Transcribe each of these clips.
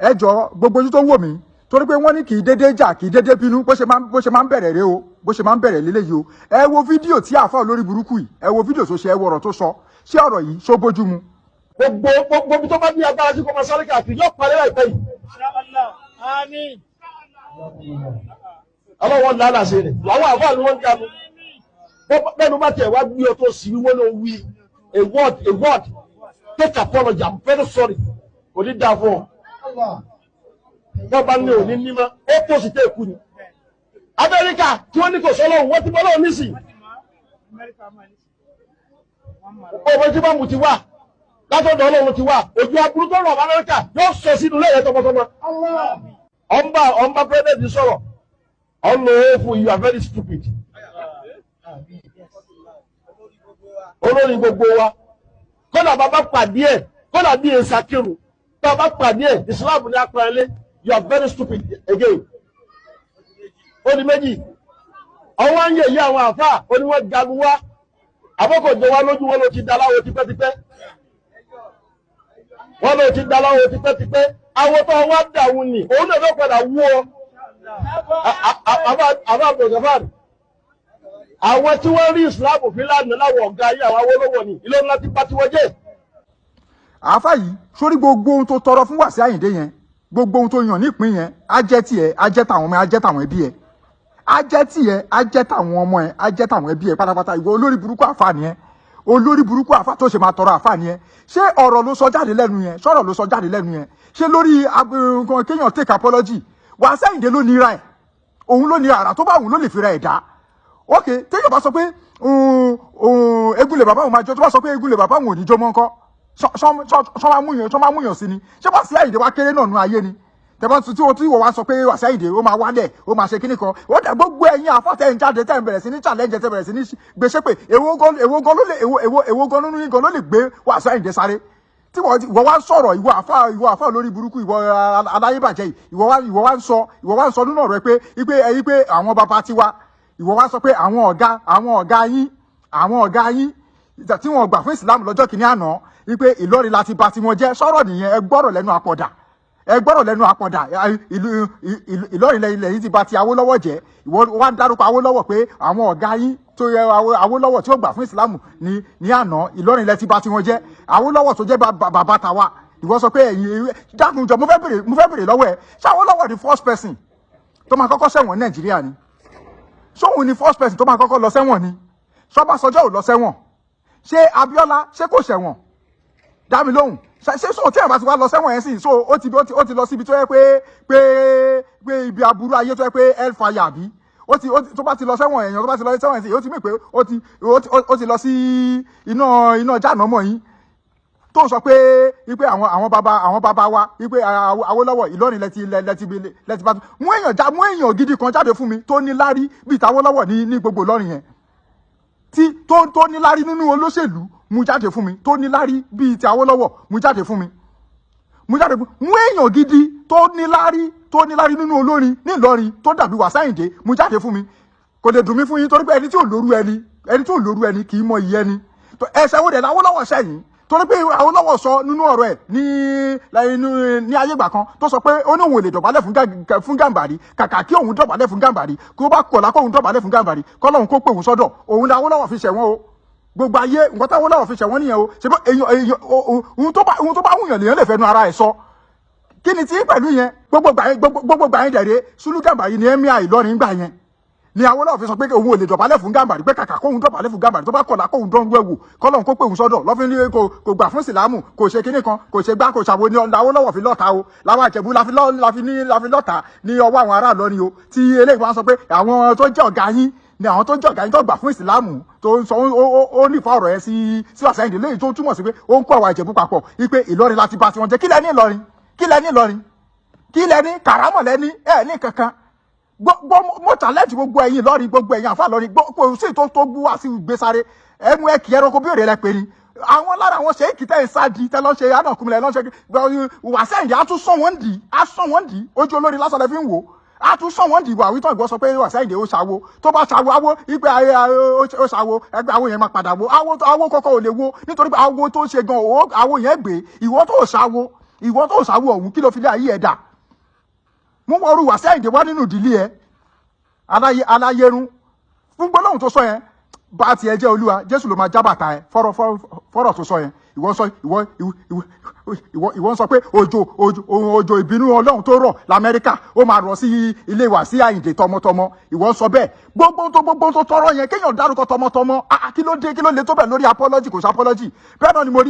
Ẹ jọ, gbogbo ojú tó ń wò mí, torí pé wọ́n ní kì í dédé jà, kì í dédé bínú. Bó ṣe máa ń bẹ̀rẹ̀ rẹ o, bó ṣe máa ń bẹ̀rẹ̀ lélẹ́yìí o. Ẹ wo fídíò tí àáfà olórí burúkú yìí, ẹ wo fídíò tó ṣe, ẹ wo ọ̀rọ̀ tó sọ. Ṣé ọ̀rọ̀ yìí ṣó bójú mu? Gbogbo gbogbo ibi tó bá ní agbára sí, kó máa sáré káàkiri, yóò parẹ́ láìpẹ́ yìí. Àmín. Ọlọ́wọ́ lálàsẹ̀ rẹ̀ làwọn àfáà ni wọ́n ń kanu bẹ́ẹ̀. Bá tiẹ̀ wá gbé ọ tó sì wí, wọ́n ló wí a word, a word, take apology, "I'm very sorry." Kò ní dáa fún ọ. Wọ́n bá ní òní nímọ̀, ó tó sì tẹ́ ìkú ni. Amẹ́ríkà tí wọ́n ní kò sọ́lọ́hún, wọ́n ti bọ́ lọ́wọ́ nísìn. Amẹ́ríkà máa ní. Ọmọ tí wọ́n mú ti wá látọ̀dọ̀ Ọlọ́run ti wá. Ojú aburú tó rọ̀ Amẹ́ríkà yóò sọ sínú lẹ́yìn tọmọtọmọ. Ọ̀nba president sọ̀rọ̀ ọ̀nà òfò. You are very stupid. Olórí gbogbo wa, kódà bàbá pàdé ẹ̀, kódà bí èsà kírun, bàbá pàdé ẹ̀, Islam ní apẹ̀lẹ́. You are very stupid again. Ó di méjì. Ọwọ́ ń yẹ̀yẹ́ àwọn àfáà, ó ní wọ́n jagun wá àbọ̀kọ̀jọ wa lójú. Wọn ló ti daláwo tipẹ́tipẹ́, wọn ló ti daláwo tipẹ́tipẹ́. Àwọn tó wá dàrú ni òun náà fẹ́ padà wú ọ. Àbá Abdulgafar, àwọn tí wọ́n rí Islam fílànà láwọn ọ̀gá ayé, àwọn Awólọ́wọ̀ ni ilé ńlá ti bá tiwọn jẹ́. Àáfà yìí, sórí gbogbo ohun tó tọrọ fún Wàsíù Àyìndé yẹn, gbogbo ohun tó yàn nípìn yẹn, á jẹ́ tiẹ̀, á jẹ́ tàwọn ọmọ ẹ, á jẹ́ tàwọn ẹbí ẹ, á jẹ́ tiẹ̀, á jẹ́ tàwọn ọmọ ẹ, á jẹ́ tàwọn ẹbí ẹ pátápátá. Ìwọ olórí burúkú àáfà nìyẹn, olórí burúkú àáfà tó ṣe máa tọrọ àáfà nìyẹn. Ṣé ọ̀rọ̀ ló sọ jáde lẹ́nu yẹn? Ṣọ̀rọ̀ ló sọ jáde lẹ́nu yẹn? Ṣé lórí nǹkan kéèyàn take apology, Wàsíù Àyìndé ló nira ẹ̀, òun ló ní àrà tó bá òun ló lè fi ra ẹ̀ dá. Ok, téèyàn bá sọ pé eégún lè bàbá òun máa jó, tó bá sọ pé eégún lè bàbá òun ò ní jó mọ́ ńkọ́? Sọ máa múyàn sí ni? Ṣé Wàsíù Àyìndé wá kéré náà nú ayé ni? Tẹ̀bọ́n tí wọ́n tí wọ́n wá sọ pé Wàsíù Àyìndé ó máa wálẹ̀, ó máa ṣe kíní kan, ó dẹ̀ gbogbo ẹ̀yin àfọ̀tẹ́ ń jáde, tẹ́ ń bẹ̀rẹ̀ sí ní challenge, tẹ́ bẹ̀rẹ̀ sí ní gbèsè pé èwo gan nínú yín gan ló lè gbé Wàsíù Àyìndé sáré tí wọ́n wá ń sọ̀rọ̀? Ìwọ àfa, ìwọ àfa lórí burúkú, ìwọ aláyébàjẹ́ yìí, ìwọ wá ń sọ nínú ọ̀rọ̀ ẹ pé ipe ẹyí pé àwọn bàbá tiwa, ìwọ wá sọ pé àwọn ọ̀gá yín, àwọn ọ̀gá yín tí wọ́n gbà fún Ìsìlámù lọ́jọ́ kìíní àná, wípé Ìlọrin láti bà tiwọn jẹ́. Sọ̀rọ̀ nìyẹn? Ẹ gbọ́rọ̀ lẹ́nu àpọ̀dà, ẹ gbọ́rọ̀ lẹ́nu àpọ̀dà. Ìlú Ìlọrin lẹ́yìn lẹ́yìn ti bà ti Awólọ́wọ̀ jẹ́. Ìwọ wá ń dárúkọ Awólọ́wọ̀ pé àwọn ọ̀gá yín tó yẹ Awólọ́wọ̀ tí ó gbà fún Ìsìlámù ní àná, Ìlọrin lẹ ti bà tiwọn jẹ́. Awólọ́wọ̀ tó jẹ́ bàbá tàwa, ìwọ sọ pé ẹ̀yin dákunjọ. Mo fẹ́ bèrè lọ́wọ́ ẹ, ṣé Awólọ́wọ̀ ni first person tó máa kọ́kọ́ ṣẹ̀wọ̀n ní Nàìjíríà ni? Ṣóun ni first person tó máa kọ́kọ́ lọ sẹ́wọ̀n ni? Ṣọ́básanjọ́ ò lọ sẹ́wọ̀n? Ṣé Abíọ́lá, ṣé kò ṣẹ̀wọ̀n? Dá mi lóhùn. Ṣé so tí ẹ̀ bá ti wá lọ sẹ́wọ̀n yẹn sì, so ó ti lọ síbi tó yẹ pé ibi aburú ayé tó yẹ pé hellfire, àbí ó ti tó bá ti lọ sẹ́wọ̀n, èèyàn tó bá ti lọ sẹ́wọ̀n yẹn sì, ó ti mí pé ó ti lọ sí iná jáànámọ̀ yín tó sọ pé wípé àwọn bàbá wa, wípé Awólọ́wọ̀, Ìlọrin lẹ́ti bá mú èèyàn já, mú èèyàn gidi kan jáde fún mi tó ní lárí bíi tAwólọ́wọ̀ ní gbogbo Ìlọrin yẹn, tí tó ní lárí nínú olóṣèlú. Mú jáde fún mi tó ní lárí bíi ti Awólọ́wọ̀. Mú jáde fún mi, mú jáde fún mú èèyàn gidi tó ní lárí nínú olórin ní Ìlọrin tó dàbí Wàsíù Àyìndé. Mú jáde fún mi. Kò lè dùn mí fún yín, torí pé ẹni tí ò lóru ẹni kì í mọ iye ẹni. Ẹsẹ̀ wo dẹ̀ l'Awólọ́wọ̀ sẹ́yìn? Torí pé Awólọ́wọ̀ sọ nínú ọ̀rọ̀ ẹ̀ ní ayé ìgbà kan tó sọ pé ó ní òun ò lè dọ̀bálẹ̀ fún Gàmbàrí. Kàkà kí òun dọ̀bálẹ̀ fún Gàmbàrí, kó bá kọ̀lá kóun dọ̀bálẹ̀ fún Gàmbàrí, kọ́lọ́hun kó pè òun sọ́dọ̀ òun ní Awólọ́wọ̀ fi ṣẹ̀wọ̀n o. Gbogbo ayé, nǹkan tí Awólọ́wọ̀ fi ṣẹ̀wọ̀n nìyẹn o. Ṣe bó èèyàn ohun tó bá wùyàn lèèyàn lè fẹnu ara ẹ̀ sọ. Kí ni tí pẹ̀lú yẹn? Gbogbo gbà yẹn dẹ̀rẹ̀, Sùlù Gàmbàrí ni emir Ìlọrin gbà yẹn ni Awólọ́wọ̀ fi sọ pé òun ò lè dọ̀bálẹ̀ fún Gàmbàrí, pé kàkà kóun dọ̀bálẹ̀ fún Gàmbàrí, tó bá kọ̀lá kóun dánwó ẹ̀wò, kọ́lọ́hún kó pè òun sọ́dọ̀ lọ́fín ní kò gbà fún Ìsìlámù, kò ṣe kinní kan, kò ṣe gbá, kò ṣàwo ní Awólọ́wọ̀ fi lọ́ta o. Làwọn Àjẹ̀bú la fi lọ́ta ní ọwọ́ àwọn ará Ìlọrin o. Tí eléyìí wọ́n sọ pé àwọn tó jẹ́ ọ̀gá yín ni àwọn tó jẹ́ ọ̀gá yín tó gbà fún Ìsìlámù tó ń sọ, ó nífa ọ̀rọ̀ yẹn sí Wàsíù Àyìndé, léyìí tó túmọ̀ sí pé ó ń kó àwọn Ìjẹ̀bú papọ̀ wípé Ìlọrin láti bá tiwọn jẹ́. Kí lẹ ní Ìlọrin? Kí lẹ ní Ìlọrin? Kí lẹ ní? Kàrámọ̀ lẹ ní ẹ ní kankan. Gbọ́, mo challenge gbogbo ẹ̀yin Ìlọrin, gbogbo ẹ̀yin àfa Ìlọrin, kò sí tó gbú wá sí gbèsàrè ẹmu ẹ kì í ẹranko bí òrè rẹ pé ni àwọn lára àwọn ṣèkì tẹ́ ẹ sáàdì tẹ́ lọ́n ṣe ànàkúnmílẹ̀ lọ́n ṣe. Wàsíù Àyìndé á tún sọ wọ́n dì, á sọ wọ́n dì. Ojú olórí lásán lẹ fi ń wò ó, á tún sọ wọ́n dì. Wà wítàn, ìgbọ́ sọ pé Wàsíù Àyìndé ó ṣàwo, tó bá ṣàwo awo ìgbé ayé ó ṣàwo, ẹgbẹ́ awo yẹn máa padà wo awo. Awo kọ́kọ́ ò lè wo, nítorí pé awo tó ṣe gan awo yẹn gbé. Ìwọ tó ṣàwo, Ìwọ tó sáwó ọ̀hún, kí ló fi lé ayé ẹ̀ dà? Mú wọ́ọ́rù Wàsíù Àyìndé wá nínú ìdílé ẹ̀ aláyé aláyérún fún gbólóhùn tó sọ yẹn. Bá tiẹ̀ jẹ́, Olúwa Jésù ló máa jábàtà ẹ fọ́rọ̀ fọ́rọ̀ tó sọ yẹn. Ìwọ sọ ìwọ ìwọ ìwọ ìwọ ń sọ pé òjò ìbínú Ọlọ́run tó rọ̀ Lamẹ́ríkà, ó máa rọ̀ sí ilé Wàsíù Àyìndé tọmọtọmọ. Ìwọ ń sọ bẹ́ẹ̀. Gbogbo tó tọrọ yẹn, kéèyàn dárúkọ tọmọtọmọ, ah, kí ló dé? Kí ló lè tó bẹ̀ lórí apology? Kò sí apology. Bẹ́ẹ̀ náà mo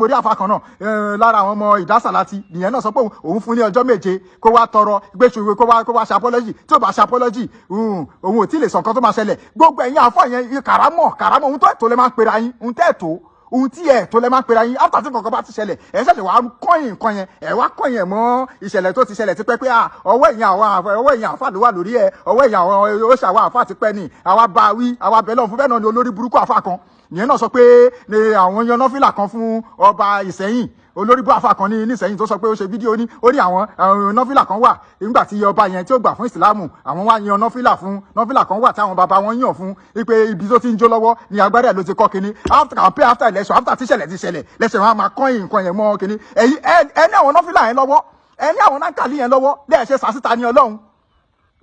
rí àfa kan náà, lára àwọn ọmọ ìdásàlátì nìyẹn náà, sọ pé òun fún ní ọjọ́ 7 kó wá tọrọ gbèsè, kó wá ṣe apology. Tí ò bá ṣe apology, òun ò tí ì lè sọ nǹkan tó máa ṣẹlẹ̀. Gbogbo ẹ̀yin àfọ yẹn, kàrámọ̀ kàrámọ̀, ohun tó ẹ̀tọ́ lẹ máa ń pera yín, ohun tẹ́ ẹ̀tọ́, ohun tí ẹ̀ tó lẹ máa ń pera yín. After tí nǹkan kan bá ti ṣẹlẹ̀, ẹ̀ ṣẹ̀ṣẹ̀ wá kọ́yìn nǹkan yẹn, ẹ̀ wá kọ́yìn ẹ̀ mọ́ ìṣẹ̀lẹ̀ tó ti ṣẹlẹ̀ tipẹ́ pé ọwọ́ ẹ̀yìn àfa ló wà lórí ẹ̀, ọwọ́ ẹ̀yìn àwọn ó ṣàwọn àfa ti pẹ́ ni àwa bá wí, àwa bẹ̀ lọ́n fún. Bẹ́ẹ̀ náà ni olórí burúkú àfa kan ìyẹn náà sọ pé ní àwọn yan nọ́fìlà kan fún ọba Ìsẹ́yìn. Olórí bú àfa kan ní nísẹ́yìn tó sọ pé ó ṣe fídíò, ní ó ní àwọn nọ́fìlà kan wà nígbà tí ọba yẹn tí ó gbà fún ìsìlámù, àwọn wá yan nọ́fìlà fún. Nọ́fìlà kan wà tí àwọn bàbá wọn yàn fún wípé ibi tó ti ń jó lọ́wọ́ ní agbára ẹ̀ ló ti kọ́ kinní. After campaign, after election, after tíṣẹ̀lẹ̀ ti ṣẹlẹ̀ lẹ́sẹ̀ wọn á máa kọ́ nǹkan yẹn mọ́ kinní. Ẹ̀yin ẹ ní àwọn nọ́fìlà yẹn lọ́wọ́, ẹ ní àwọn nákàlí yẹn lọ́wọ́, lẹ́ẹ̀ṣẹ̀ sàṣìta ní Ọlọ́run.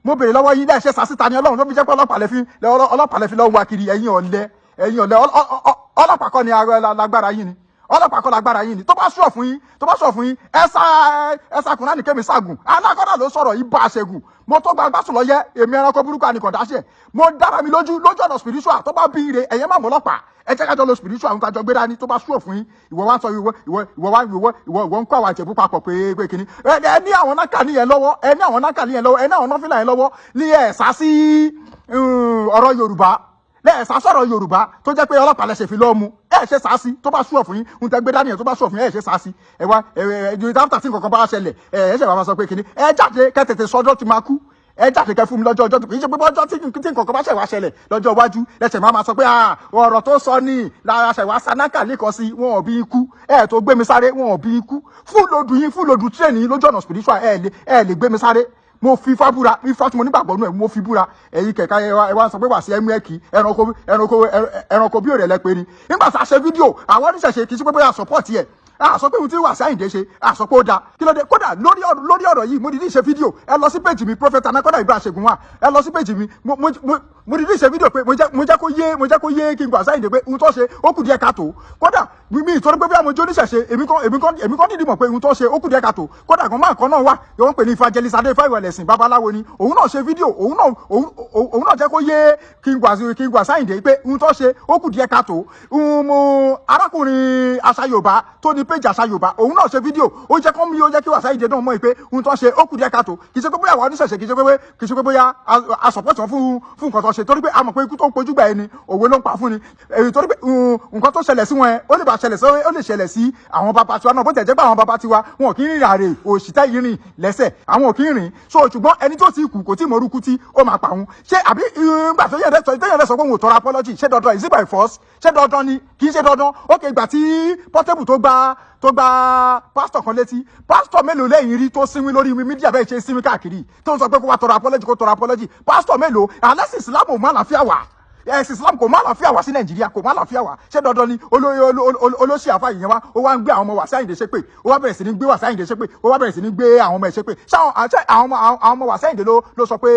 Mo béèrè lọ́wọ́ yín, lẹ́ẹ̀ṣẹ̀ sàṣìta ní Ọlọ́run ló fi jẹ́ pé ọlọ́pàá lẹ fi lọ́wọ́ wa kiri? Ẹ̀yin ọ̀lẹ, ẹ̀yin ọ̀lẹ. Ọlọ́pàá kọ́ ni lágbára yín ni? Ọlọ́pàá kọ́ lágbára yín ni? Tó bá sọ̀ fún yín, ẹ sá kùnà ní kẹ́mi ságùn. Alákọ̀dà ló sọ̀rọ̀ yìí bá a ṣẹ́gun. Mo tó gba gbásùn lọ yẹ èmi, ẹranko burúkú ànìkàndáṣẹ́. Mo dára mi lójú lójú ọ̀nà spiritual. Tó bá bí ire, ẹ̀yẹ́ má mọ̀ ọlọ́pàá. Ẹ jẹ́ kájọ lo spiritual àwọn kájọ gbé dání. Tó bá sùọ̀ fún yín, ìwọ wá ń sọ, ìwọ ìwọ ìwọ wá ìwọ ìwọ ìwọ ń kó àwọn àjẹbú papọ̀ pé kíní. Ẹ ní àwọn nákàlí yẹn lọ́wọ́, ẹ ní àwọn nákàlí yẹn lọ́wọ́, ẹ ní àwọn nọ́fìlà yẹn lọ́wọ́ ní ẹ̀ sá sí ọ̀rọ̀ Yorùbá lẹ́ẹ̀sà sọ̀rọ̀ Yorùbá tó jẹ́ pé ọlọ́pàá lẹ́sẹ̀ fi lọ́ọ́ mu. Ẹ ṣe sá sí. Tó bá sú ọ̀ fún yín ń tẹ́ gbé dání yẹn, tó bá sú ọ̀ fún yín, ẹ ṣe sá sí. Ẹ wá ẹ ẹ after tí nǹkan kan bá ṣẹlẹ̀, ẹ ẹ ṣe wàá sọ pé kíní. Ẹ jáde kẹ́ tètè sọjọ́ tí máa kú. Ẹ jáde kẹ́ fún mi lọ́jọ́ ọjọ́ tó kì í ṣe pé bọ́jọ́ tí nǹkan kan bá ṣẹ̀ wá ṣẹlẹ̀ lọ́jọ́ iwájú lẹ́sẹ̀ máa ma sọ pé ọ̀rọ̀ tó sọ ní lára ṣẹ̀ wá sanákà lẹ́kọ̀ọ́ sí. Wọn ò bí ikú ẹ tó gbé mi sáré, wọn ò bí ikú. Full load yín, full load train yín lójú ọ̀nà spiritual, ẹ lè gbé mi sáré. Mo fi ifá búra, ifá tí mo nígbàgbọ́ nù ẹ̀, mo fi búra. Ẹ̀yin kẹ̀kẹ́, ẹ wá sọ pé wà sí ẹmú ẹ̀kí ẹranko ẹranko ẹranko bí òrẹ̀ lẹ́pẹ́ ni. Nígbà tá a ṣe fídíò, àwọn oníṣẹ̀ṣe, kì í ṣe pé bóyá support ẹ̀, a sọ pé ohun tí Wàsíù Àyìndé ṣe, a sọ pé ó dáa. Kí ló dé? Kódà lórí ọ̀rọ̀ yìí, mo dìídì ṣe fídíò. Ẹ lọ sí page mi, Prophet Anaconda Ibrahim Ṣẹ́gun wa. Ẹ lọ sí page mi. Mo dìídì ṣe fídíò pé mo jẹ́ kó yé kí n Wàsíù Àyìndé pé ohun tó ṣe, ó kù díẹ̀ káàtó. Kódà mi ìtọ́ni pé bí mo jó oníṣẹ̀ṣe, èmi kàn dìídì mọ̀ pé ohun tó ṣe, ó kù díẹ̀ káàtó. Kódà kan máa kan náà wà, wọ́n pè ní evangelist adé fáìwẹ̀lẹ̀sìn, babaláwo ni òun náà. Ṣe fídíò, òun náà jẹ́ kó yé kí n Wàsíù Àyìndé pé ohun tó ṣe, ó kù díẹ̀ káàtó. Mo arákùnrin àṣà Yorùbá tó ní page àṣà Yorùbá, òun náà ṣe fídíò, ó jẹ́ kó mi ó jẹ́ kí Wàsíù Àyìndé náà mọ̀ pé ohun tó ṣe, ó kù díẹ̀ káàtó. Kì í ṣe pé bóyá àwọn oníṣẹ̀ṣe, kì í ṣe pé bóyá a support wọn fún nǹkan tó ṣe, torí pé a mọ̀ pé ikú tó ń pojú gbà ẹni, òwe ló ń pa fún ni èyí, torí pé nǹkan tó ṣẹlẹ̀ sí wọn ẹ, ó lè bá ṣẹlẹ̀ sí, ó lè ṣẹlẹ̀ sí àwọn bàbá tiwa náà. Bó tẹ̀ jẹ́ pé àwọn bàbá tiwa, wọn kì í rìn àrè òṣìṣẹ́ yìí rìn lẹ́sẹ̀, àwọn ò kì í rìn so. Ṣùgbọ́n ẹni tó ti kú kò tí ì mọ orúkú tí ó máa pa òun ṣé àbí ìgbà tó yẹ rẹ sọ pé òun ò tọrọ apology? Ṣé dandan? Is it by force? Ṣé dandan ni? Kì í ṣe dandan. Ó kè ìgbà tí Portable tó gba pásítọ̀ kan létí, pásítọ̀ mélòó lẹ́yìn rí tó sinmi lórí media bẹ́ẹ̀ ṣe sinmi káàkiri, tó ń sọ pé kó wá tọrọ apology, kó tọrọ apology? Pásítọ̀ mélòó? Alẹ́sìn Islam ò má àlàáfíà wà, ẹ̀sìn Islam kò má àlàáfíà wá sí Nàìjíríà, kò má àlàáfíà wá. Ṣé dandan ni olóṣì àfa ìyẹn wá, ó wá ń gbé àwọn ọmọ Wàsíù Àyìndé ṣépè, ó wá bẹ̀rẹ̀ sí ní gbé Wàsíù Àyìndé ṣépè, ó wá bẹ̀rẹ̀ sí ní gbé àwọn ọmọ ẹ̀ ṣépè? Ṣé àwọn ọmọ Wàsíù Àyìndé ló sọ pé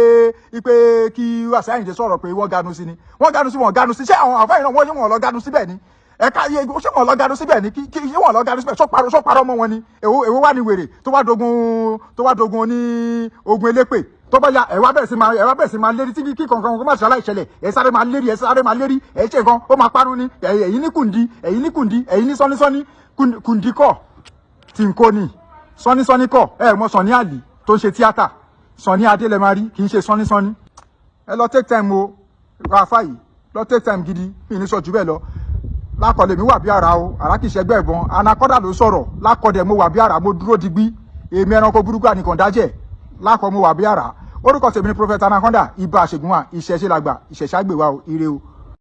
ipe kí Wàsíù Àyìndé sọ̀rọ̀ pé wọ́n ganu sí ni? Wọ́n ganu sí, wọ́n ganu sí. Ṣé àwọn àfa yìí náà, wọ́n wọ́n lọ ganu síbẹ̀ ni? Ẹ̀ka iye, ṣé wọ́n lọ ganu síbẹ̀ ni? Kí ṣé wọ́n lọ ganu síbẹ̀? Sọ parọ́ mọ́ wọn ni? Èwo wá ní wèrè tó wá dogun ní ogun elépè? Tó bá ya, ẹ wá bẹ̀rẹ̀ sí máa lérí tí kí kankan kó má ṣe aláìṣẹlẹ̀. Ẹ sáré máa lérí, ẹ sáré máa lérí, ẹ ṣe nǹkan ó máa parun ni. Ẹ̀yin ní kùndí, ẹ̀yin ní kùndí, ẹ̀yin ní sọ́nísọ́ní. Kùndí kọ́ tí n kò ní sọ́nísọ́ní kọ́. Ẹ mọ Sọ̀ní Àlì tó ń ṣe tíátà, Sọ̀ní Adé lẹ máa rí, kì í ṣe sọ́nísọ́ní. Ẹ lọ take time o, rafa yìí, lọ take time gidi. Mi ní sọ jù bẹ́ẹ̀ lọ. Lákọ̀ọ́lẹ̀ mi wà bí ara o, àrà kìí ṣẹgbẹ́ ìbọn. Anaconda ló sọ̀rọ̀. Lákọ̀ọ́dẹ̀ mo wà bí ara, mo dúró digbí. Èmi ẹranko burúkú ànìkàndájẹ́ lákọ̀, mo wà bí ara. Orúkọ tèmi ni Prophet Anaconda Ibà Àṣegùnwà. Ìṣẹ̀ṣe làgbà, ìṣẹ̀ṣẹ̀ àgbèwà o. Ire o.